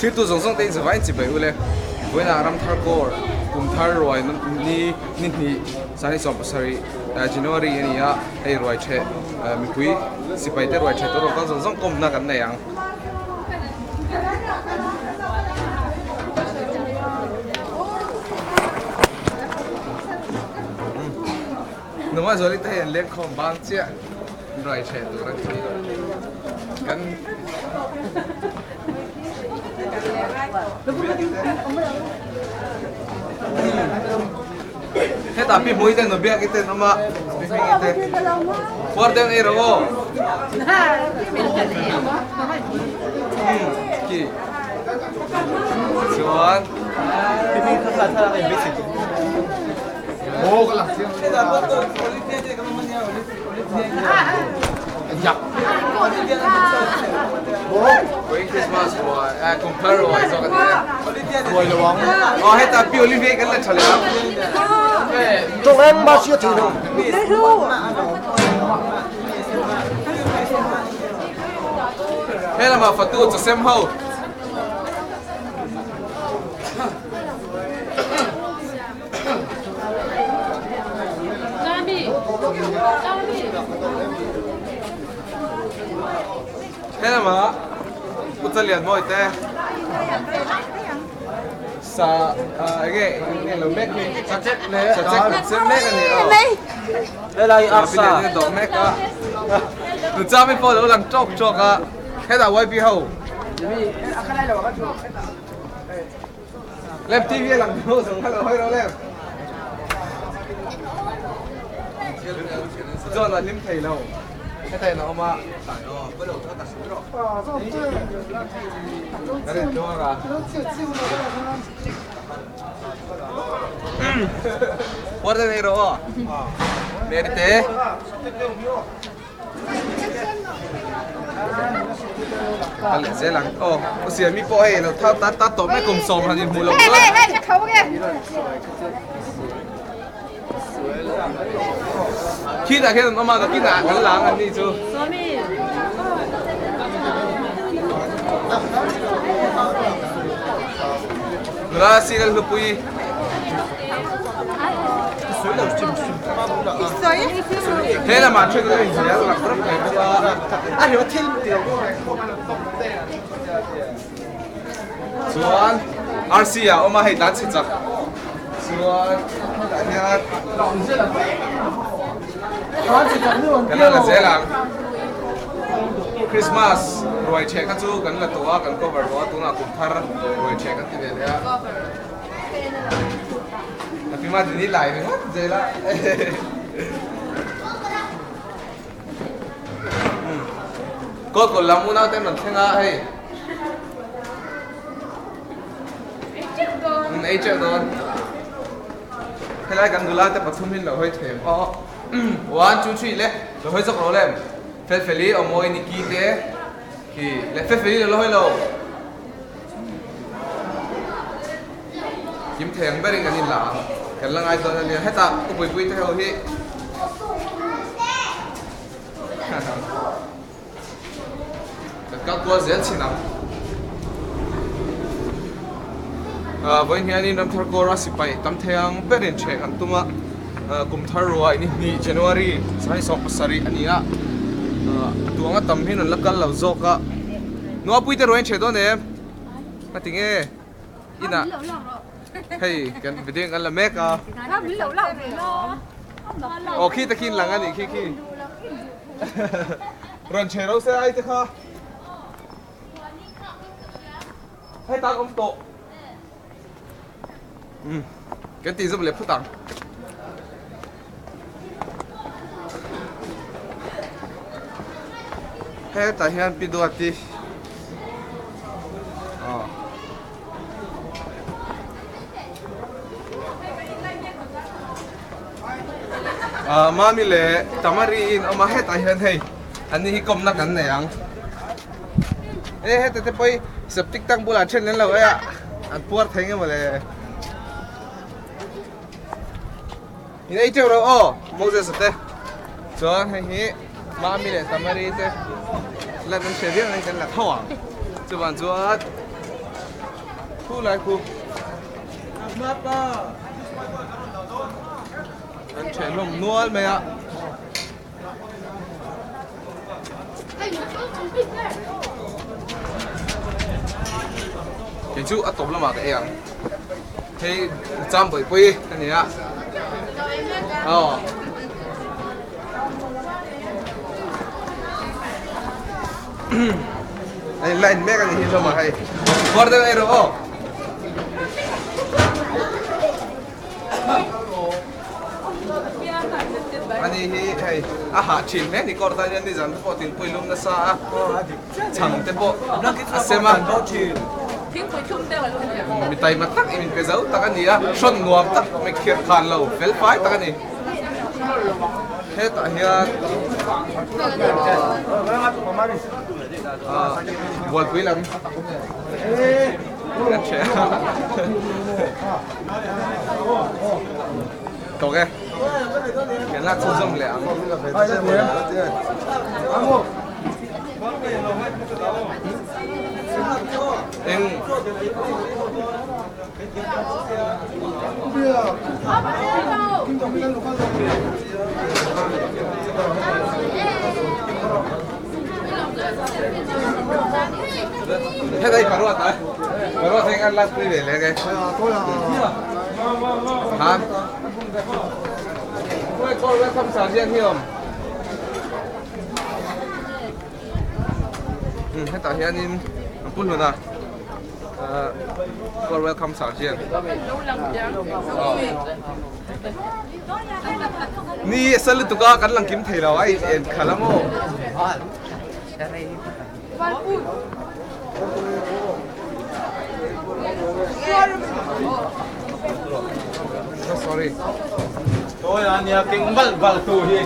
Thirtu zawng zawng te in zavai in chibai ule. Vawiinah Ramthar Corps kum thar ruai ni ni hnih sani 70 January a ni a, hei ruai theh mipui sipai te ruai theh tur rawn kal zawng zawng kawmna kan nei ang. Numa Zuali te hei an lengkhawm bang chiah ruai theh tur a ni. Kan. Hetah pi hmui te nubiak i ten awm a, pi hming i te puar deuh ei rawh aw. Ki chuan pi hming kha kha thlalak in basic. Vawiin Christmas ruai eh kum thar ruai zawk a ni e. Ruai lo ang. Aw heta pi Olivia kan la tha leh ang. Tawng eng mah hriat thei lo. He lamah fatu chawsem ho. He lamah Pu Chalian mawi te sa enge enge lo mek hi sachek leh sachek an sem mek a ni aw helai arsa dawh mek a nuchami pawh lo lang tawk tawk a hetah YB ho Lem TV a lang deuh zawng kha lo hawi rawh lem. John a hlim thei lo. Heta in a awm a. Ka rin tluang a. Puar te nei rawh aw. Mary te. Kal leh zel ang aw u siami pawh hei lo thau tat tat tawh mai kum sawm han inhmuh loh chuan khitah khian an awm a nakinah kan la ang an ni chu. Nula Siral Hlupuii. He lamah then a inzial rak rak mai bawk a. Chuan RC ah a awm a hei tlan chhe chak. Chuan hetah hian kan la la zel ang. Christmas ruai ṭheh kha chu kan la tawh a, kan cover tawh a, tunah kum thar ruai ṭheh kan ti ve leh a. Pi ma dini lai ringawt zel a. Kawl kawl lam unau te an rawn thleng a hei. Ei teuh dawn. Helai kan nula te pathum hin lo hawi them aw. One two three le lo hawi zawk rawh lem. Felfeli Awmawi Niki te khi le Felfeli lo la hawi lo. Kim thei ang berin kan inla ang. Kan la ngai dawn a nia. Hetah ka buaipui te ho hi kan kal kual zel chin ang. Vawiin hianin Ramthar Kawra sipai tam thei ang berin ṭheh kan tum a. Kum thar ruai ni hnih January 27 a ni a. Tuanga tam hi an la kal lo zawk a. Nuapui te ruai an ṭheh dawn em? Ka ti nge inah hei kan video kan la mek a aw khi te khi in lang a nih khi khi rawn chhe ro se ai te kha hei tak awm tawh um kan tih zawm leh phawt ang. Hetah hian Pi Duati aw ah Mami leh Tamari in awm a hetah hian hei an ni hi kawmna kan nei ang e heta te pawh hi septic tank bulah then an lo ei a an puar thei nge mawle. In ei teuh rawh aw Moses a te chuan hei hi Mami leh Tamari te lan an hre viau ang kan la tho ang chuvan chuan. Khu lai khu. An ṭheh hlawm nual mai a. Kei chu a tawp lamah ka ei ang. Hei cham bawihpui a ni a. Aw. Hei line mek a ni hi hlawm a hei. Kawr deuh ei rawh aw. Ani hi hei a hah thin hle ni kawr tan hian nizan te pawh thingpui lum nasa a chhang te pawh a sem a mi taima tak in pe zo tak a ni a hrawn nuam tak mai khiat khan lo fel fai tak a ni hetah hian bualpui lam kan hria. Tawk e. Kan lak chhunzawm leh ang. Eng. Hetah i paruat a, paruat heng an lak pui ve leh nge. Ha? Welcome sergeant hi awm. Hetah hianin an pu hlun a. Welcome sergeant. Ni a sal lutuk a kan lang kim thei lo a in en khalh a maw? Sorry. Tôi là nhà kinh bal bal tu hi.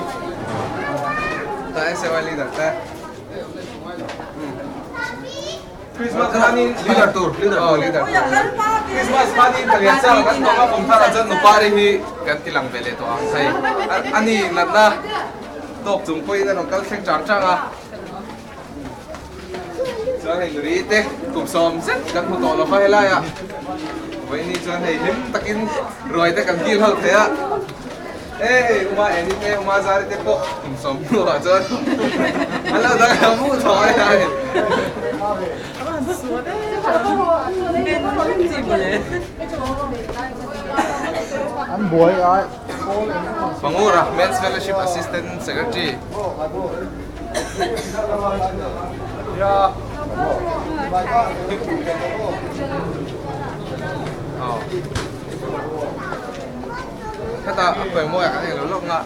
Ta SY leader ta. Christmas khanin leader tur leader oh leader Christmas khanin palian chau kan tawng a kum thar ah chuan nupari hi kan ti lang ve leh tawh ang hei ani natna tawk chung pawhin a rawn kal thleng chang chang a chuan hei nuri te kum sawm zet kan hmu tawh lo va helai ah vawiini chuan hei hlim takin ruai te kan kil ho thei a. Hey, uma eni te uma zari te pawh kum 10 ah chuan an lo dang lo mu thaw a ni. An buai ai. Pangura Men's Fellowship Assistant Secretary. Oh. Hetah a pawimawh ah kan englo lawk nga.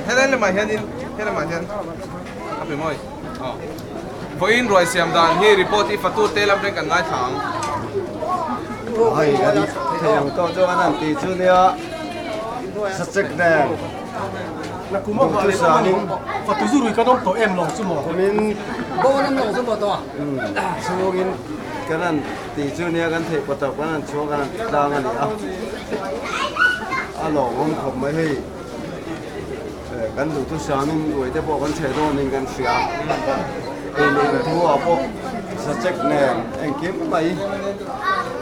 Helai lamah hianin he lamah hian a pawimawh aw. Vawiin ruai siam dan hi report hi fatu te lam reng kan ngaithla ang. Hei an thei ang tawh chu an han ti chu nia sachek nen duhtu sanin Fatu zu rui kan awm tawh em lawng chu maw? Kumin chhungin Kan han tih chu nia kan theih paw tawp kan han chhuak kan han ti tlang a ni a, a lawmawm khawp mai hei kan duhthusam in uai te pawh kan chhe dawn in kan hria ei leh in thu ah pawh sachek nen engkim mai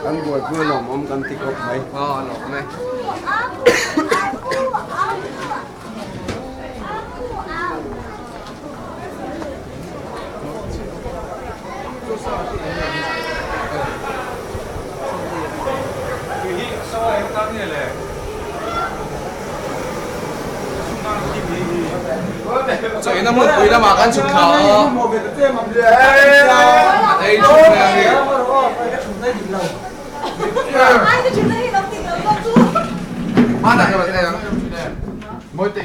kan buaipui a lawmawm kan ti khawp mai. Aw a lawmawm e. Chaw ina hmunpui lamah kan chhuk thla a, an ei thup mai a ni. Hmanah ka rawn ei ang. Mawite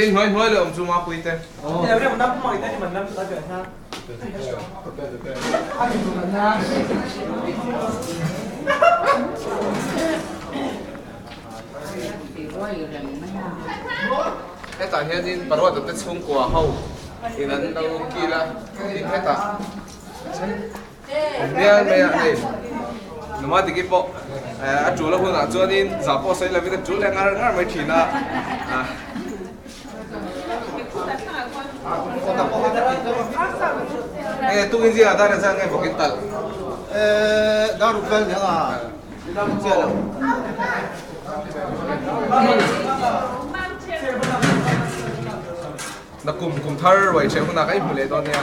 in hnuai hnuai leh awm chu Mapui te. Hetah hianin Paruata te chhungkua ho in an lo kil a, tin hetah awm bial mai a hei numa diki pawh a tul a hunah chuanin zah pawh sawi lovin a tul leh ngar ngar mai thin a. Enge tukin zingah dar engzat nge vawkin talh? Eh, dar ruk vel nia nga. Dar ruk chiah lo. Na kum kum thar ruai ṭheh hunah ka inhmu leh dawn nia.